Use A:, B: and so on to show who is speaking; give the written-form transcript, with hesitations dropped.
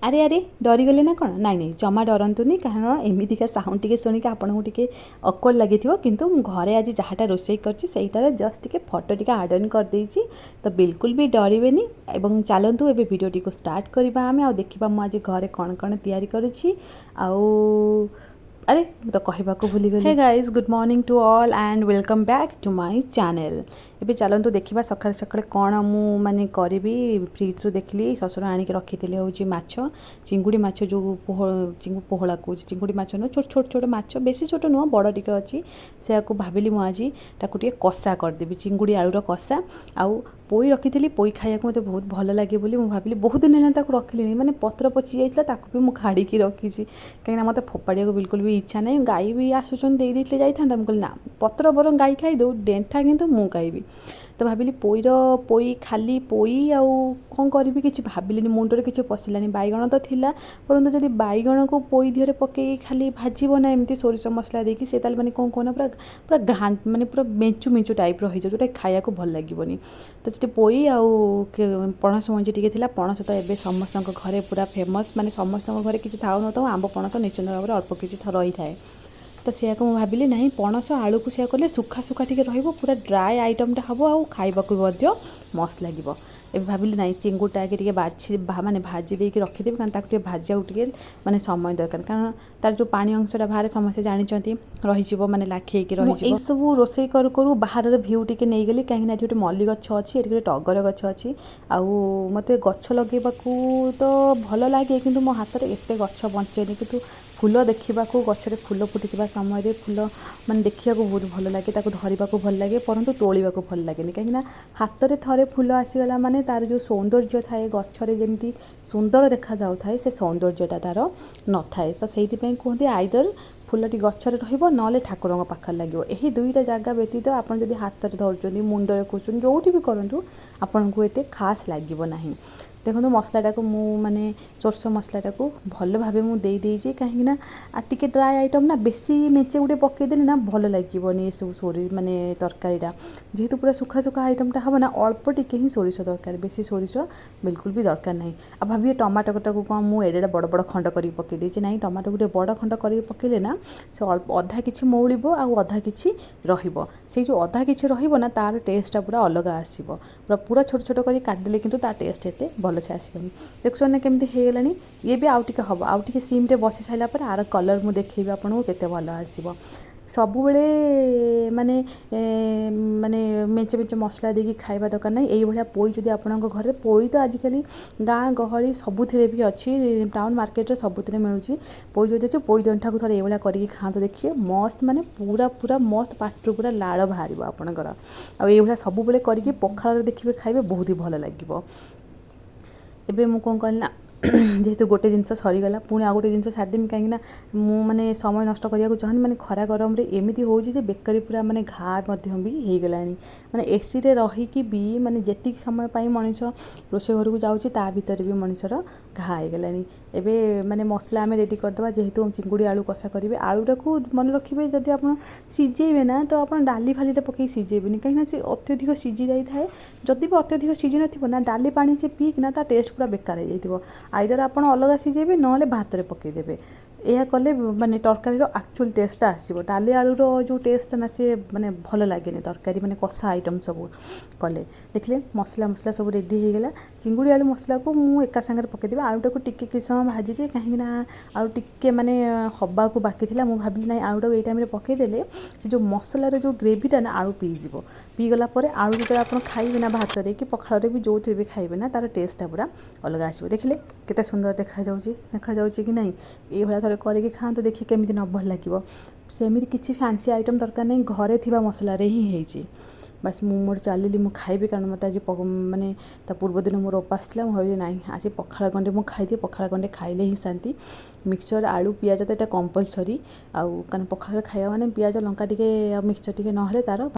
A: ଆରେ ଆରେ, ଡରିଗଲେ ନା କ'ଣ? ନାଇଁ ନାଇଁ, ଜମା ଡରନ୍ତୁନି, କାରଣ ଏମିତିକା ସାଉଣ୍ଡ ଟିକେ ଶୁଣିକି ଆପଣଙ୍କୁ ଟିକେ ଅକ୍ୱାର୍ଡ଼ ଲାଗିଥିବ। କିନ୍ତୁ ମୁଁ ଘରେ ଆଜି ଯାହାଟା ରୋଷେଇ କରିଛି, ସେଇଟାର ଜଷ୍ଟ ଟିକେ ଫଟୋ ଟିକେ ଆଡ଼୍ ଅନ୍ କରିଦେଇଛି। ତ ବିଲକୁଲ ବି ଡରିବେନି ଏବଂ ଚାଲନ୍ତୁ, ଏବେ ଭିଡ଼ିଓଟିକୁ ଷ୍ଟାର୍ଟ କରିବା ଆମେ ଆଉ ଦେଖିବା ମୁଁ ଆଜି ଘରେ କ'ଣ କ'ଣ ତିଆରି କରିଛି। ଆଉ ଆରେ, ମୁଁ ତ କହିବାକୁ ଭୁଲିଗଲି। Hey guys, good morning to all and welcome back to my channel. ଏବେ ଚାଲନ୍ତୁ ଦେଖିବା ସକାଳେ ସକାଳେ କ'ଣ ମୁଁ ମାନେ କରିବି। ଫ୍ରିଜ୍ରୁ ଦେଖିଲି, ଶ୍ୱଶୁର ଆଣିକି ରଖିଥିଲେ ହେଉଛି ମାଛ, ଚିଙ୍ଗୁଡ଼ି ମାଛ। ଯେଉଁ ପୋହଳା କହୁଛି, ଚିଙ୍ଗୁଡ଼ି ମାଛ ନୁହଁ, ଛୋଟ ଛୋଟ ଛୋଟ ମାଛ, ବେଶୀ ଛୋଟ ନୁହଁ, ବଡ଼ ଟିକେ ଅଛି। ସେୟାକୁ ଭାବିଲି ମୁଁ ଆଜି ତାକୁ ଟିକେ କଷା କରିଦେବି, ଚିଙ୍ଗୁଡ଼ି ଆଳୁର କଷା। ଆଉ ପୋଇ ରଖିଥିଲି। ପୋଇ ଖାଇବାକୁ ମୋତେ ବହୁତ ଭଲ ଲାଗେ ବୋଲି ମୁଁ ଭାବିଲି, ବହୁତ ଦିନ ହେଲାଣି ତାକୁ ରଖିଲିଣି, ମାନେ ପତ୍ର ପଚି ଯାଇଥିଲା, ତାକୁ ବି ମୁଁ କାଢ଼ିକି ରଖିଛି, କାହିଁକିନା ମୋତେ ଫୋପାଡ଼ିବାକୁ ବିଲକୁଲ ବି ଇଚ୍ଛା ନାହିଁ। ଗାଈ ବି ଆସୁଛନ୍ତି, ଦେଇ ଦେଇଥିଲେ ଯାଇଥାନ୍ତା। ମୁଁ କହିଲି ନା, ପତ୍ର ବରଂ ଗାଈ ଖାଇଦେଉ, ଡେଣ୍ଠା କିନ୍ତୁ ମୁଁ ଖାଇବି। ତ ଭାବିଲି ପୋଇର ପୋଇ, ଖାଲି ପୋଇ ଆଉ କ'ଣ କରିବି କିଛି ଭାବିଲିନି, ମୁଣ୍ଡରେ କିଛି ପଶିଲାନି। ବାଇଗଣ ତ ଥିଲା, ପରନ୍ତୁ ଯଦି ବାଇଗଣକୁ ପୋଇ ଦିହରେ ପକେଇକି ଖାଲି ଭାଜିବ ନା ଏମିତି ସୋରିଷ ମସଲା ଦେଇକି, ସେ ତାହେଲେ ମାନେ କ'ଣ କୁହନା, ପୁରା ପୁରା ଘା ମାନେ ପୁରା ମେଞ୍ଚୁ ମେଞ୍ଚୁ ଟାଇପ୍ର ହେଇଯିବ, ଯେଉଁଟା ଖାଇବାକୁ ଭଲ ଲାଗିବନି। ତ ସେଠି ପୋଇ ଆଉ ପଣସ ମଞ୍ଜି ଟିକେ ଥିଲା। ପଣସ ତ ଏବେ ସମସ୍ତଙ୍କ ଘରେ ପୁରା ଫେମସ୍, ମାନେ ସମସ୍ତଙ୍କ ଘରେ କିଛି ଥାଉ ନଥାଉ, ଆମ୍ବ ପଣସ ନିଶ୍ଚିନ୍ତ ଭାବରେ ଅଳ୍ପ କିଛି ରହିଥାଏ। ତ ସେଇଆକୁ ମୁଁ ଭାବିଲି, ନାହିଁ, ପଣସ ଆଳୁକୁ ସେଇଆ କଲେ ଶୁଖା ଶୁଖା ଟିକେ ରହିବ, ପୁରା ଡ୍ରାଏ ଆଇଟମ୍ଟା ହେବ ଆଉ ଖାଇବାକୁ ମଧ୍ୟ ମସ୍ତ ଲାଗିବ। ଏବେ ଭାବିଲି, ନାହିଁ, ଚିଙ୍ଗୁଡ଼ିଟା ଆଗେ ଟିକେ ବାଛି ମାନେ ଭାଜି ଦେଇକି ରଖିଦେବି, କାରଣ ତାକୁ ଟିକେ ଭାଜିବାକୁ ଟିକେ ମାନେ ସମୟ ଦରକାର, କାରଣ ତାର ଯେଉଁ ପାଣି ଅଂଶଟା ବାହାରେ, ସମସ୍ତେ ଜାଣିଛନ୍ତି, ରହିଯିବ, ମାନେ ଲାଖି ହେଇକି ରହିଯିବ। ଏଇସବୁ ରୋଷେଇ କରୁ କରୁ ବାହାରର ଭ୍ୟୁ ଟିକେ ନେଇଗଲି, କାହିଁକିନା ଏଠି ଗୋଟେ ମଲ୍ଲି ଗଛ ଅଛି, ଏଠି ଗୋଟେ ଟଗର ଗଛ ଅଛି। ଆଉ ମୋତେ ଗଛ ଲଗେଇବାକୁ ତ ଭଲ ଲାଗେ, କିନ୍ତୁ ମୋ ହାତରେ ଏତେ ଗଛ ବଞ୍ଚେନି। କିନ୍ତୁ ଫୁଲ ଦେଖିବାକୁ, ଗଛରେ ଫୁଲ ଫୁଟିଥିବା ସମୟରେ ଫୁଲ ମାନେ ଦେଖିବାକୁ ବହୁତ ଭଲ ଲାଗେ, ତାକୁ ଧରିବାକୁ ଭଲ ଲାଗେ, ପରନ୍ତୁ ତୋଳିବାକୁ ଭଲ ଲାଗେନି। କାହିଁକିନା ହାତରେ ଥରେ ଫୁଲ ଆସିଗଲା ମାନେ ତାର ଯେଉଁ ସୌନ୍ଦର୍ଯ୍ୟ ଥାଏ, ଗଛରେ ଯେମିତି ସୁନ୍ଦର ଦେଖାଯାଉଥାଏ, ସେ ସୌନ୍ଦର୍ଯ୍ୟଟା ତାର ନଥାଏ। ତ ସେଇଥିପାଇଁ କୁହନ୍ତି, ଆଇଦର ଫୁଲଟି ଗଛରେ ରହିବ, ନହେଲେ ଠାକୁରଙ୍କ ପାଖରେ ଲାଗିବ। ଏହି ଦୁଇଟା ଜାଗା ବ୍ୟତୀତ ଆପଣ ଯଦି ହାତରେ ଧରୁଛନ୍ତି, ମୁଣ୍ଡରେ କରୁଛନ୍ତି, ଯେଉଁଠି ବି କରନ୍ତୁ, ଆପଣଙ୍କୁ ଏତେ ଖାସ୍ ଲାଗିବ ନାହିଁ। ଦେଖନ୍ତୁ, ମସଲାଟାକୁ ମୁଁ ମାନେ ସୋରିଷ ମସଲାଟାକୁ ଭଲ ଭାବେ ମୁଁ ଦେଇଦେଇଛି, କାହିଁକିନା ଆଉ ଟିକେ ଡ୍ରାଏ ଆଇଟମ୍ ନା, ବେଶୀ ମେଞ୍ଚେ ଗୁଡ଼ିଏ ପକାଇଦେଲେ ନା ଭଲ ଲାଗିବନି ଏସବୁ ସୋରି ମାନେ ତରକାରୀଟା। ଯେହେତୁ ପୁରା ଶୁଖା ଶୁଖା ଆଇଟମ୍ଟା ହେବ ନା, ଅଳ୍ପ ଟିକେ ହିଁ ସୋରିଷ ଦରକାର, ବେଶୀ ସୋରିଷ ବିଲକୁଲ ବି ଦରକାର ନାହିଁ। ଆଉ ଭାବିବେ ଟମାଟୋଟାକୁ କ'ଣ ମୁଁ ଏଡ଼େ ଏଡ଼େ ବଡ଼ ବଡ଼ ଖଣ୍ଡ କରିକି ପକାଇ ଦେଇଛି। ନାହିଁ, ଟମାଟୋକୁ ଟିକେ ବଡ଼ ଖଣ୍ଡ କରିକି ପକାଇଲେ ନା ସେ ଅଳ୍ପ ଅଧା କିଛି ମଉଳିବ ଆଉ ଅଧା କିଛି ରହିବ। ସେଇ ଯେଉଁ ଅଧା କିଛି ରହିବ ନା, ତାର ଟେଷ୍ଟଟା ପୁରା ଅଲଗା ଆସିବ। ପୁରା ପୁରା ଛୋଟ ଛୋଟ କରି କାଟିଦେଲେ କିନ୍ତୁ ତା ଟେଷ୍ଟ ଏତେ ଭଲସେ ଆସିବନି। ଦେଖୁଛନ୍ତି ନା କେମିତି ହେଇଗଲାଣି? ଇଏ ବି ଆଉ ଟିକେ ହେବ, ଆଉ ଟିକେ ସିମ୍ରେ ବସି ସାରିଲା ପରେ ଆର କଲର୍ ମୁଁ ଦେଖେଇବି ଆପଣଙ୍କୁ କେତେ ଭଲ ଆସିବ। ସବୁବେଳେ ମାନେ ମାନେ ମେଞ୍ଚେ ମେଞ୍ଚେ ମସଲା ଦେଇକି ଖାଇବା ଦରକାର ନାହିଁ। ଏଇଭଳିଆ ପୋଇ ଯଦି ଆପଣଙ୍କ ଘରେ, ପୋଇ ତ ଆଜିକାଲି ଗାଁ ଗହଳି ସବୁଥିରେ ବି ଅଛି, ଟାଉନ୍ ମାର୍କେଟରେ ସବୁଥିରେ ମିଳୁଛି। ପୋଇ ଯଦି ଅଛି, ପୋଇ ଡଣ୍ଠାକୁ ଥରେ ଏଇଭଳିଆ କରିକି ଖାଆନ୍ତୁ, ଦେଖିବେ ମସ୍ତ, ମାନେ ପୁରା ପୁରା ମସ୍ତ, ପାଟିରୁ ପୁରା ଲାଳ ବାହାରିବ ଆପଣଙ୍କର। ଆଉ ଏଇଭଳିଆ ସବୁବେଳେ କରିକି ପଖାଳରେ ଦେଖିବେ ଖାଇବେ, ବହୁତ ହି ଭଲ ଲାଗିବ। ଏବେ ମୁଁ କ'ଣ କଲି ନା, ଯେହେତୁ ଗୋଟେ ଜିନିଷ ସରିଗଲା, ପୁଣି ଆଉ ଗୋଟେ ଜିନିଷ ସାରିଦେମି, କାହିଁକିନା ମୁଁ ମାନେ ସମୟ ନଷ୍ଟ କରିବାକୁ ଚାହୁଁନି। ମାନେ ଖରା ଗରମରେ ଏମିତି ହେଉଛି ଯେ ବେକରେ ପୁରା ମାନେ ଘା ମଧ୍ୟ ବି ହେଇଗଲାଣି। ମାନେ ଏସିରେ ରହିକି ବି ମାନେ ଯେତିକି ସମୟ ପାଇଁ ମଣିଷ ରୋଷେଇ ଘରକୁ ଯାଉଛି, ତା ଭିତରେ ବି ମଣିଷର ଘା ହେଇଗଲାଣି। ଏବେ ମାନେ ମସଲା ଆମେ ରେଡ଼ି କରିଦେବା, ଯେହେତୁ ଚିଙ୍ଗୁଡ଼ି ଆଳୁ କଷା କରିବେ। ଆଳୁଟାକୁ ମନେ ରଖିବେ, ଯଦି ଆପଣ ସିଝେଇବେ ନା, ତ ଆପଣ ଡାଲି ଫାଲିରେ ପକାଇ ସିଝେଇବେନି, କାହିଁକିନା ସେ ଅତ୍ୟଧିକ ସିଝି ଯାଇଥାଏ। ଯଦି ବି ଅତ୍ୟଧିକ ସିଝି ନଥିବ ନା, ଡାଲି ପାଣି ସେ ପିଇକିନା ତା ଟେଷ୍ଟ ପୁରା ବେକାର ହେଇଯାଇଥିବ। ଆଇଦର ଆପଣ ଅଲଗା ସିଝେଇବେ, ନହେଲେ ଭାତରେ ପକାଇଦେବେ। ଏହା କଲେ ମାନେ ତରକାରୀର ଆକ୍ଚୁଆଲ୍ ଟେଷ୍ଟଟା ଆସିବ। ଡାଲି ଆଳୁର ଯେଉଁ ଟେଷ୍ଟଟା ନା, ସିଏ ମାନେ ଭଲ ଲାଗେନି ତରକାରୀ, ମାନେ କଷା ଆଇଟମ୍ ସବୁ କଲେ। ଦେଖିଲେ, ମସଲା ମସଲା ସବୁ ରେଡ଼ି ହେଇଗଲା। ଚିଙ୍ଗୁଡ଼ି ଆଳୁ ମସଲାକୁ ମୁଁ ଏକା ସାଙ୍ଗରେ ପକାଇଦେବି। ଆଳୁଟାକୁ ଟିକେ କିଛି ସମୟ ଭାଜିଛି, କାହିଁକିନା ଆଳୁ ଟିକେ ମାନେ ହେବାକୁ ବାକି ଥିଲା। ମୁଁ ଭାବିଲି, ନାଇଁ, ଆଳୁଟାକୁ ଏଇ ଟାଇମ୍ରେ ପକାଇଦେଲେ ସେ ଯେଉଁ ମସଲାର ଯେଉଁ ଗ୍ରେଭିଟା ନା, ଆଳୁ ପିଇଯିବ। ପିଇଗଲା ପରେ ଆଳୁ ଯେତେବେଳେ ଆପଣ ଖାଇବେ ନା, ଭାତରେ କି ପଖାଳରେ ବି, ଯେଉଁଥିରେ ବି ଖାଇବେ ନା, ତାର ଟେଷ୍ଟଟା ପୁରା ଅଲଗା ଆସିବ। ଦେଖିଲେ କେତେ ସୁନ୍ଦର ଦେଖାଯାଉଛି? ଦେଖାଯାଉଛି କି ନାହିଁ? ଏଇଭଳିଆ ଥରେ କରିକି ଖାଆନ୍ତୁ, ଦେଖି କେମିତି ନ ଭଲ ଲାଗିବ। ସେମିତି କିଛି ଫ୍ୟାନ୍ସି ଆଇଟମ୍ ଦରକାର ନାହିଁ, ଘରେ ଥିବା ମସଲାରେ ହିଁ ହେଇଛି। ବାସ୍, ମୁଁ ମୋର ଚାଲିଲି, ମୁଁ ଖାଇବି, କାରଣ ମୋତେ ଆଜି ମାନେ ତା ପୂର୍ବ ଦିନ ମୋର ଉପାସ ଥିଲା। ମୁଁ ଭାବିଲି, ନାଇଁ, ଆଜି ପଖାଳ ଗଣ୍ଡେ ମୁଁ ଖାଇଦିଏ, ପଖାଳ ଗଣ୍ଡେ ଖାଇଲେ ହିଁ ଶାନ୍ତି। ମିକ୍ସଚର୍, ଆଳୁ, ପିଆଜ ତ ଏଇଟା କମ୍ପଲସରି ଆଉ, କାରଣ ପଖାଳରେ ଖାଇବା ମାନେ ପିଆଜ, ଲଙ୍କା ଟିକେ ଆଉ ମିକ୍ସଚର୍ ଟିକେ ନହେଲେ ତା'ର